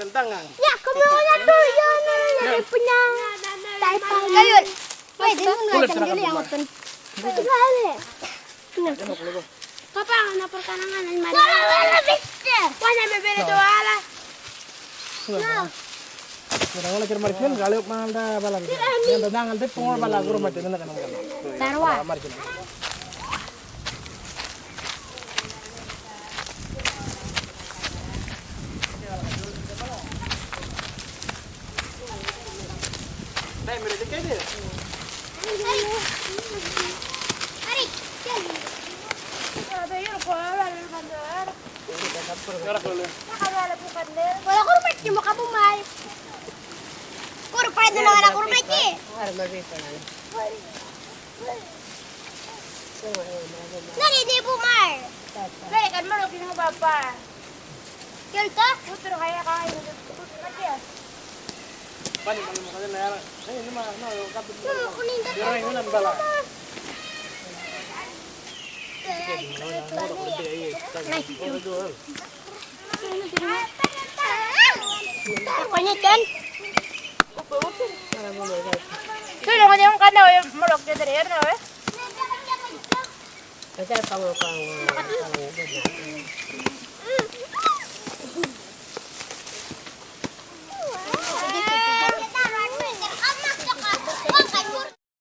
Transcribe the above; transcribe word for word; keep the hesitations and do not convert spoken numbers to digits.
Ya, kamu na tu, ya, na, na, na, punya. Taipang. Kayul. Wait, ini mun ngajang dulu yang open. Papa, ang napur ka na nga, nang mari. Wala, wala, bitte. Wala, bebele tu, wala. Wala, wala, kira marikil, gali uk mahal da, bala, bala. Yan da dangal de, pungol bala, guru mati, nana kanang bala. Tarwa. Marikil. Wala kurupayit, maka bumay. Kurupayit, nana kurupayit. Nani di bumay. Nani kan maluk ini, Bapa. Kelta? Utur kaya kaya ini. Utur kaya. Bani, bani, bani, bani, bani, bani, bani, bani. Ini mah, mah, kapit. Ini mah, ini mah. Nice. Apa ni, Chan? Sudah ngajak kan dah, muluk dia dari air na, eh? Ada pang-pang.